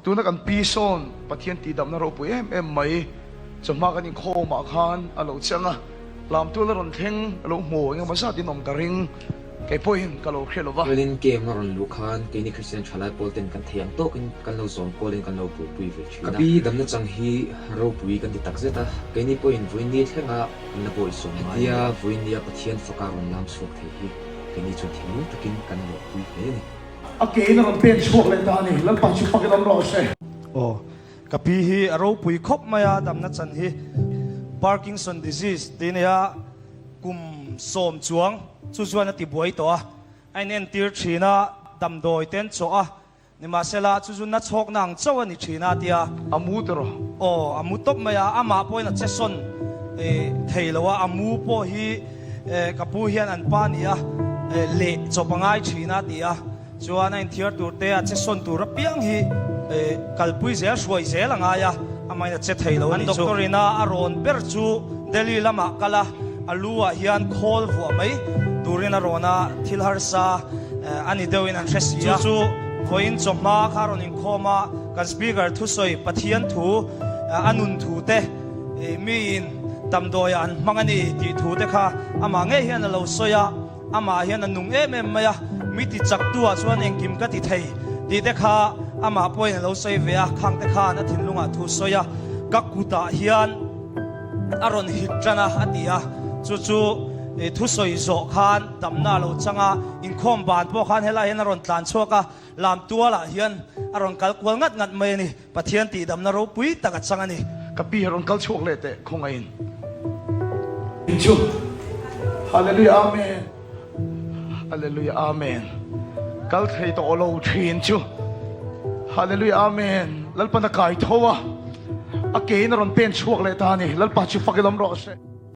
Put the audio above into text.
Tuna kan pi sawn Pathian tihdamna ropui em em mai chawhma kan inkhawmah khan a lo chang a, lamtual a rawn thleng a lo hmu engemaw zat in awm ka ring, kei pawhin ka lo hre lo va. Chuanin game a rawn luh khan keini Kristian thalai pawl ten kan thei ang tawkin kan lo zawm kualin kan lo buaipui ve thin a. Ka pi damna chang hi ropui kan ti takzet a, keini pawhin vawiin thlenga kan la bawihsawm ngai a ni. Hetia vawiin Pathian faka rawn lam chhuak thei hi keini chuan thinlung takin kan lawmpui hle a ni. A ke in a rawn pen chhuak leh ta a ni. Lalpa chu fak in awm rawh se. Aw, ka pi hi a ropui khawp mai a, damna chan hi Parkinson disease tih nia kum sawm chuang chu chuan a ti buai tawh a, a inentir thin a, damdawi te an chawh a, Nimahsela, chu chu na chhawkna ang chauh a ni thin a, tia. A mu tawh rawh. Aw, a mu tawp mai a, amah pawhin a che sawn thei lo a, a mu pawh hi ka pu hian an pa ni a, leh chawp a ngai thin a, ti a. Chuan a inthiar tur te, a che sawn tur apiang hi kalpui zel, hruai zel a ngai a, amahin a che thei lo a nih chu. An doctor ina a rawn ber chu Delhi lamah kal a, a lu ah hian khawl vuah mai turin a rawn a, thil harsa a ni deuhin an hre si a. Chu chu vawiin chawhma kha rawn inkhawm a, kan speaker thusawi Pathian thu a nun thu te miin damdawiah an hmang a ni tih thu te kha amah ngei hian a lo sawi a, amah hian a nung em em mai a, mi ti chaktu ah chuan engkim ka ti thei tih te kha amah pawhin a lo sawi ve a, khang te khan a thinlungah thu sawi a, ka kutah hian. A rawn hit tan a, a ti a. Chu chu thusawi zawh khan damna a lo chang a, inkhawm ban pawh khan helaiah hian a rawn tlan chhuak a, lamtualah hian a rawn kal kual ngat ngat mai a ni. Pathian tihdamna ropui tak a chang a ni. Ka pi a rawn kal chhuak leh teh khawngaihin. Chu Hallelujah Amen Hallelujah Amen Kal thei tawh lo thin chu Hallelujah Amen Lalpan a kai tho a, a ke in a rawn pen chhuak leh ta a ni. Lalpa chu fak i lawm rawh se.